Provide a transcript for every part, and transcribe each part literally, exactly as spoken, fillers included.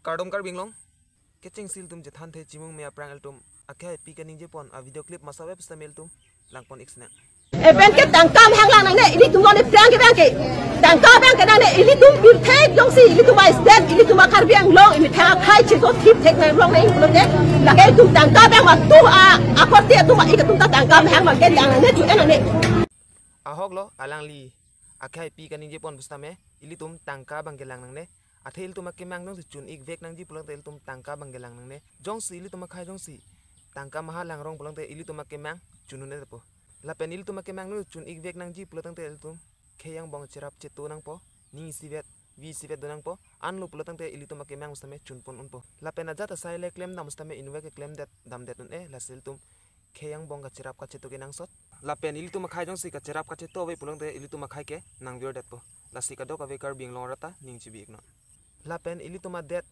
Kardom Karbi Anglong. Kechengsi ilitum chethan the chimung me aphrang ilitum akhei api kaningje pon a video clip masa web stamel tum langpon ik sinang. Epen ke tangka mehang lang nangne, ilitum non ephrang ke bang ke. Tangka bang ke nangne, ilitum pirthek jongsi, ilitum a state, ilitum a Karbi Anglong, ilitum akhei cheto thip thek nang long nang pulote. Lake ilitum tangka bang ma tu a, akorte atum a ik atum ta tangka mehang bang ke lang nangne, chu en nangne. Ahok lo, alangli akhei api kaningje pon pusitame, ilitum tangka bang ke lang nangne. Athe ilitum akemang jongsi chun ik vek nangji pulotangte ilitum tangka bang ke lang nangne. Jongsi ilitum akhei jongsi tangka maha lang rong pulotangte ilitum akemang chun un-e po. Lapen ilitum akemang jongsi chun ik vek nangji pulotangte ilitum khei angbong cherap cheto nangpo, ning isivet, vi isivet do nangpo, anlo pulotangte ilitum akemang pusitame chun pon unpo. Lapen ajat asai le klem dam pusitame inut ke klem det dam det un-e, lasi ilitum khei angbong kacherap kacheto kenangsot. Lapen ilitum akhei jongsi kacherap kacheto ave pulotangte ilitum akhei ke nang vir detpo. Lasi kadokave Karbi Anglong arat ta ning chibi iknon. Lapen ilitum adet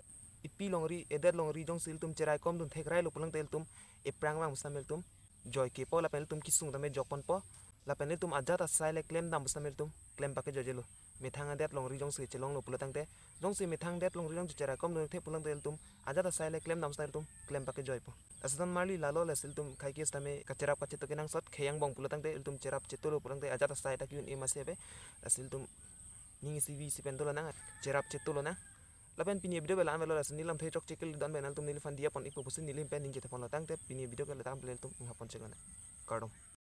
ipi longri, edet longri jongsi ilitum cherai kom dun thek rai lo pulotangte ilitum ephrang vang pusitame ilitum joi kepo, lapen ilitum kesung tame jok ponpo. Lapen ilitum ajat asai le klem dam pusitame ilitum klem pake joijelo. Methang adet longri jongsi chelong lo pulotangte, jongsi methang adet longri jongsi cherai kom dun thek pulotangte ilitum ajat asai le klem dam pusitame ilitum klem pake joipo. Lasi ton marli lalo, lasi ilitum akhei ke sitame kacherap kacheto kenangsot, khei angbong pulotangte ilitum cherap cheto lo pulotangte ajat asai ta ki-un-e masi ave. Lasi ilitum ning isi vi isi pen dolo nang, cherap cheto lo nang. Lapen pini video ke la-an avelo, lasi neli lamthe chokche ke don pen ilitum neliphan diya pon ikpo pusi neli pen ningje thek pon lo, tangte pini video ke la tang pele ilitum ingha pon chek lo nang. Kardom.